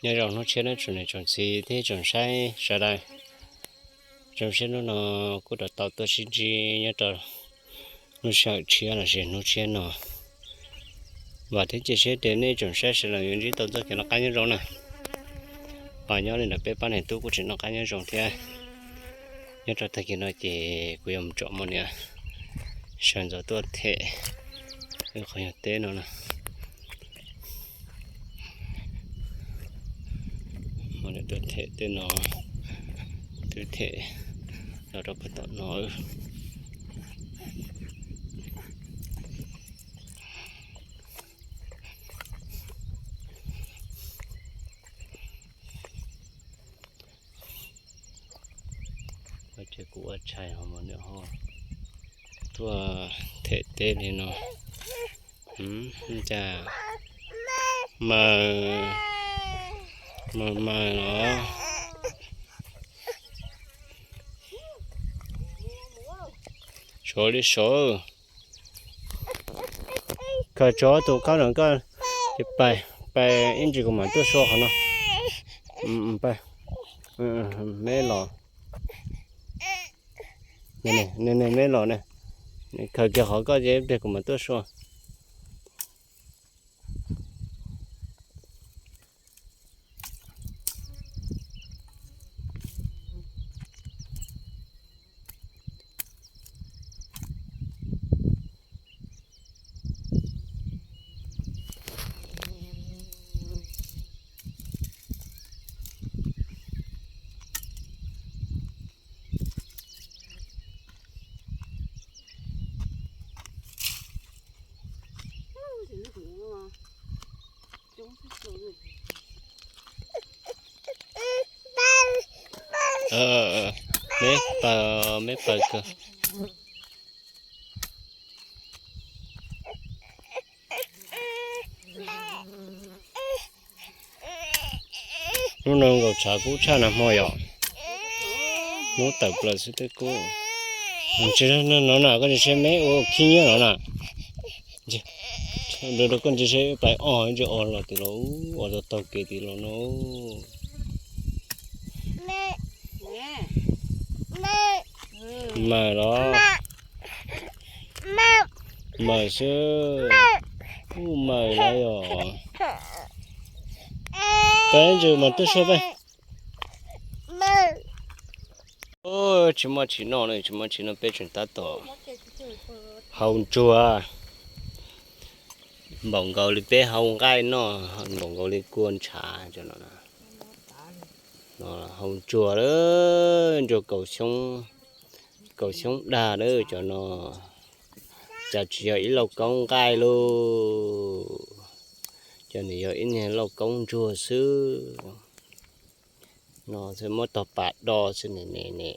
Nyob zoo hnub tshiab nawb tsoom niam tsoom txiv thiab tsoom saib sawv daws. Zoo siab hnub no kuj rov tau tuaj sib ntsib nyob rau lub sij hawm tshiab lossis hnub tshiab no. Vam thiab cia siab tias nej tsoom saib sawv daws yuav ntsib tau txoj kev noj qab nyob zoo na. Ho nyob li ntawm peb pab niam tub kuj tseem noj qab nyob zoo thiab. Nyob rau tag kis no ces kuv yuav mus tsom mos niam sawv ntxov tuaj them qhov nyuag teb no na. Mos niam tuaj them tej no, twb them los rau puag tom no. Ces kuv ua tshais ho mos niam ho tuaj them teb li no. Cas maws, maws maws los. Sov li sov. Khaws tso tus khaub ntawm koj, ces pais, pais ib ntsis kuv mam tuaj sua qhov no. Pais, me los. Ne, me los ne. Khaws kiag qhov koj ces ib pliag kuv mam tuaj sua. Me paws, me paws kawg. Hnub no nkaus tshav kub tshaj nag hmo yom. Hnub tawm plaws xwb twb kub. Tsis no na, koj tsis saib me ua khib nyiab no na. Rau koj tsis saib pais os ntsis os los tim los, os tau taug kev tim los no. Maws los. Maws xwb. Kuj maws los yom. Peb ntsws mas twb sua peb. Tsis muaj tshis noj, tsis muaj tshis noj peb tseem tab tom haus ntsuag. Npaum nkaus li peb haus nqaij noj, npaum nkaus li kua ntshav cov no. Haus ntsuag lawm, ntsuag kaum xyoob, kaum xyoob dag lawm cov no. Cas tsis yog ib lauj koob nqaij lauj, cov nws yog ib niag lauj koob ntsuag xwb. No xwb muab tog pas do xwb ne ne ne.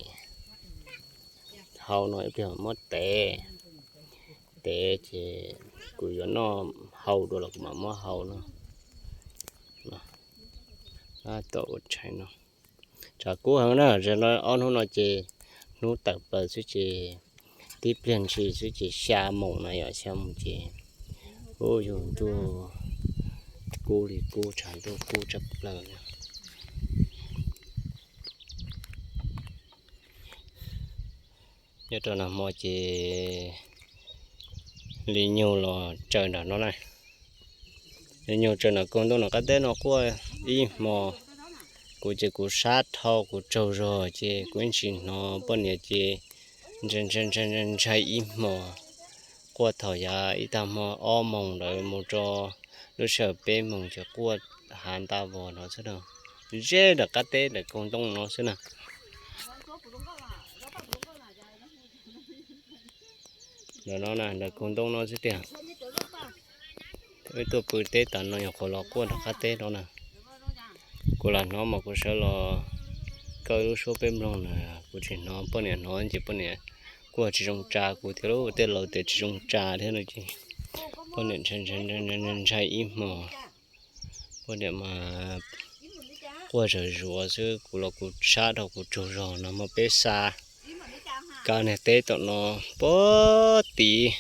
Haus no ib pliag muab tev, tev ces kuv yuav noj haus dua los kuv mam muab haus no. Tom ua tshais no, tshav kub heev na, ob hnub no ces hnub tawm plaws xwb ces tib pliag ntshis xwb ces xya moos na yom, xya moos ces ub yug ntuj kub li kub, tshav ntuj kub tshaj plaws na. Nyob rau nag hmo ces li nyug los tsaws nram no na. Li nyug tsaws nram koog ntoo nram qab teb no quaj ib hmo. Kuv ces kuv sab dhau kuv tsaug zog ces kuv yeej tsis hnov poj niam ces ntshai ntshai ib hmo. Quaj thaum yav ib tag hmo ob moos ntawd mus rau lub sij hawm peb moos ces quaj hav nta vos no xwb na. Ze nram qab teb ntawm koog ntoo no xwb na. Ntawm no na, ntawm koog ntoo no xwb tiag. Wb tuaj pw teb tas no nyuam qhuav los quaj nram qab teb no na. Kuv lam hnov mas kuv sawv los kaw lub suab peb mloog na, kuv tsis hnov, poj niam hnov ces poj niam kuj tsis zoo tsa kuv thiab, tej laus tias tsis zoo tsa thiab no ces poj niam ntshai ntshai ib hmo. Poj niam mas quaj zawg zuav xwb, kuv los kuv sab dhau kuv tsaug zog no mas peb xa kab niag teb tom no puag tid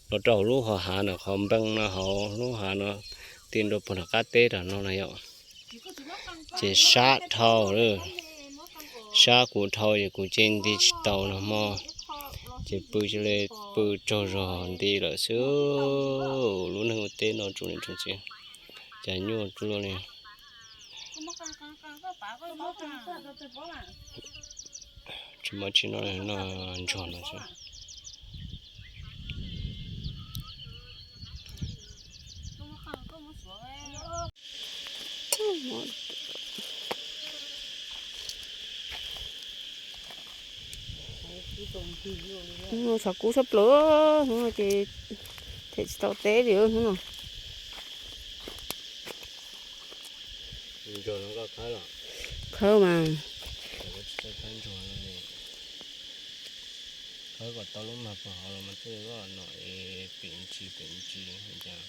los rau hauv lub hauv hav na, qhov npee no hauv lub hav no ti nrau puag nram qab teb tom no na yom. Ces sab dhau lawm, sab kuv dhau ces kuv cia nti tsis tau nag hmo, ces pw cia li pw tsaug zog nti lawm xwb. Lub neej ua teb no tsuas niam tsuas txiv, cas nyuaj luaj li. Tsis muaj tsis noj, noj ntsog no xwb. Hnub no tshav kub tshaj plaws, hnub no ces them tsis tau teb li hnub no. Khawb mas. Khawb kom tau lub mag puag hauv los mas thiaj li loj no es pem ntsis pem ntsis cas.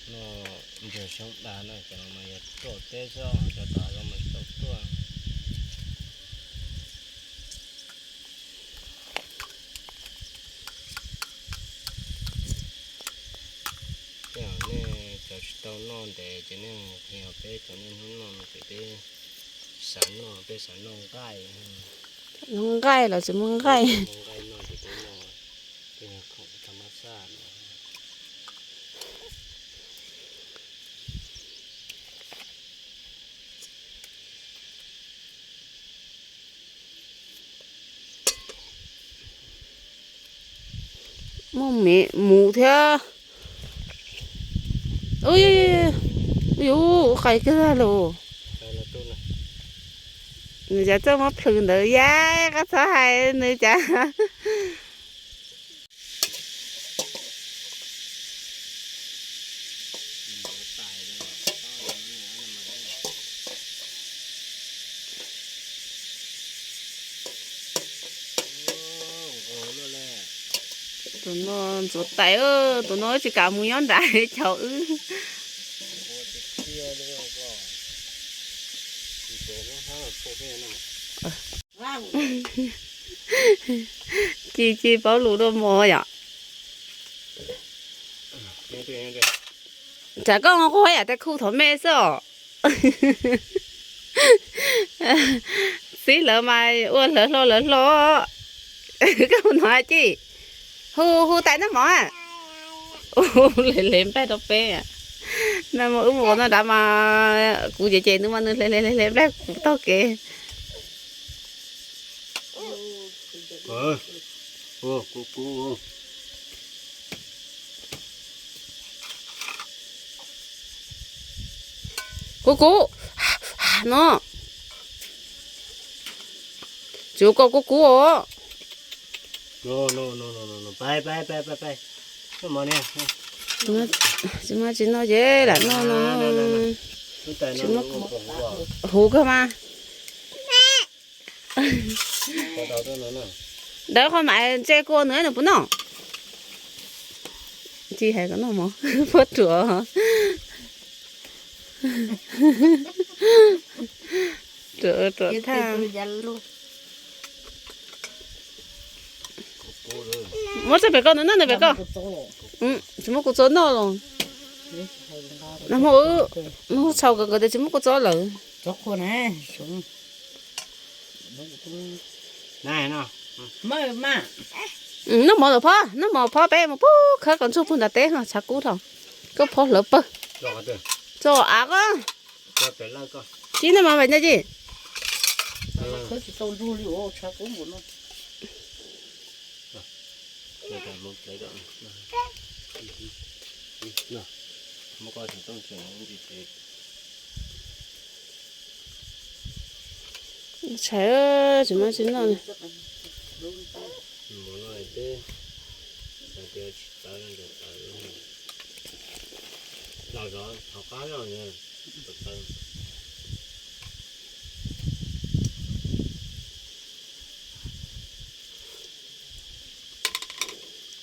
No nrog xyoob dag na, cov no mas yog tuaj teb xwb, cov tom zoo mas tsis tau tuaj. Tej zaum nej cov tsis tau noj ntev ces nej qhia peb cov nej hnub noj no ces peb xav noj, peb xav noj nqaij. Noj nqaij los tsis muaj nqaij. Nqaij noj ces peb noj, peb noj khoom thas mas xaj no. Muaj me mus thiab. Ub, ub, ub, qais kiag los. Nws cas txawj muab plhws ntawd, yaj koj txhob hais nws cas. Tus no ntxuav tais, tus no tsis kam mus nyob nram chaw wb. Ci ci paub lus dua mog yom. Tsam koj quaj yam tej khuj thov me xwb os. Txib lawv mas ua lawv hlo lawv hlo. Koj hu no ci, hu hu tais noj mov. Hu le le nplaig rau peb. Noj mov wb mus ua noj nrad mas kuv cem cem nws mas nws le le le le nplaig kuv taug kev. Kuv kuv no, tsis ua koj kuv kuv os. Tsis muaj tsis noj ces lam noj no. Tsis muaj, huv kawg mas. Ntawd qhov mam ntse kua nws nws puas noj. Tsis hais kom noj mov puab ruam. Ruam ruam thaj. Muab tso pem koj, nws noj nws pem koj. Tsis muab kuv txob noj los. Nag hmo wb nug txhaum kawg nkawd tias tsis muab kuv txob lawm. Noj mov lawm phob, noj mov phob, peb mus pub khawb kom ntsuag puag nram teb no, tshav kub dhau. Koj phob hlawv pawg. Tso av koj. Tib noj mov pem ncaj ci. Tshais, tsis muaj tsis noj li.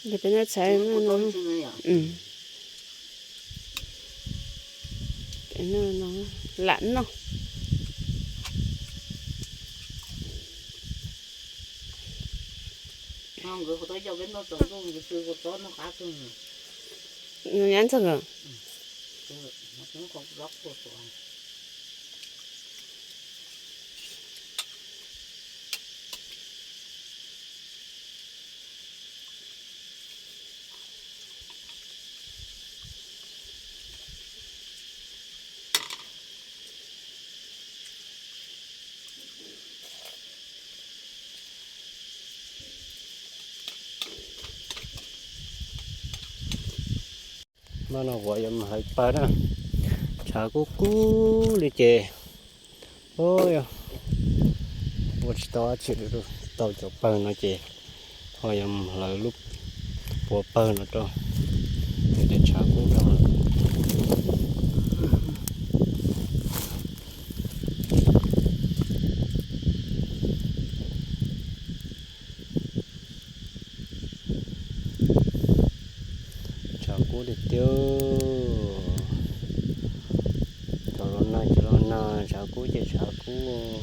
Peb noj tshais no, peb noj no, lam noj. Nkawd kuv tau yog peb noj tsaus ntuj, nkawd xwb kuv txob noj qab kawg. Nws nyab ntxawg. Mas no kuv yuav mus hlawv pawg na, tshav kub kub li ces, o, yog ua tsis tau dab tsi tau cov pawg no ces ho yuav mus hlawv lub puav pawg no rau, ces tshav kub dhau lawm. Tshav kub tiag tiag. Thaum los nag ces los nag, tshav kub ces tshav kub.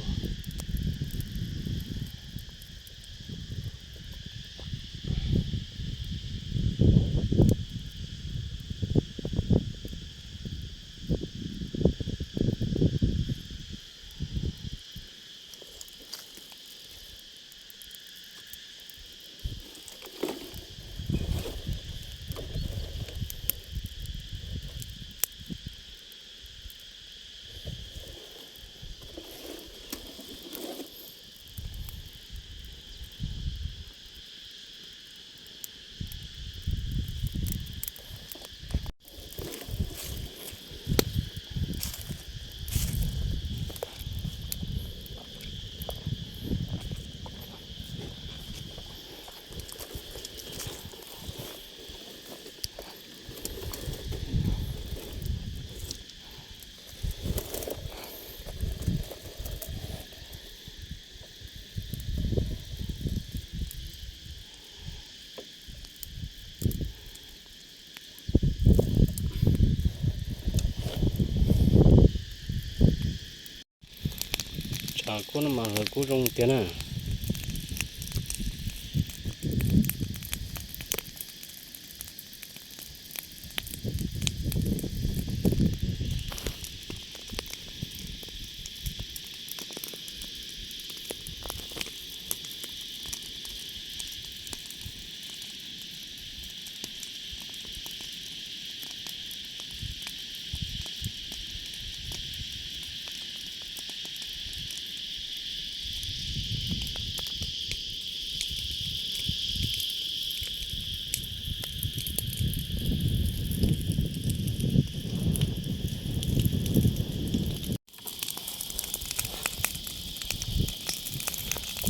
Tshav kub no mas hlawv kub zoo tiag na.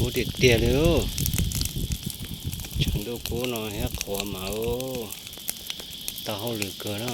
Kub tiag tiag li. Tshav ntuj kub no thiab qhuav mas tau hauj lwm kawg na.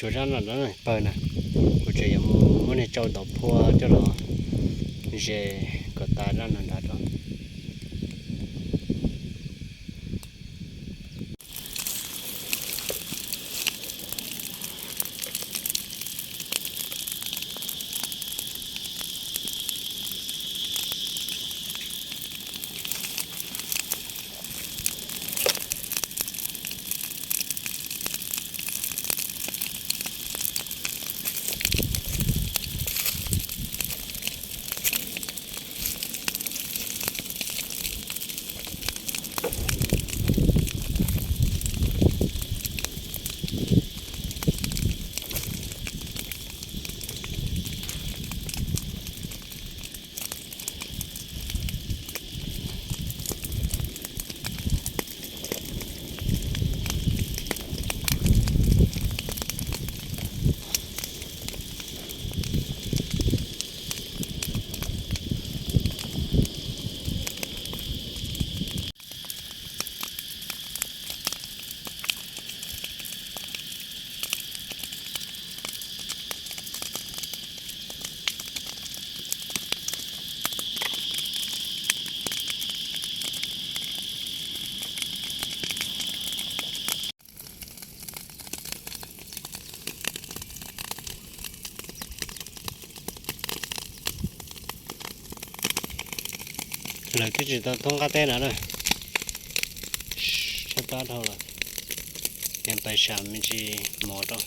Tsuas zaj no pawg na, kuv tseem yuav mus muab niag tsau tom phua coj los zes kom tas zaj no nrad rau. Lawv twb tsis tau thoob qab teb no na. Tshaib plab dhau lawm, pais sam me ntsis mov rau.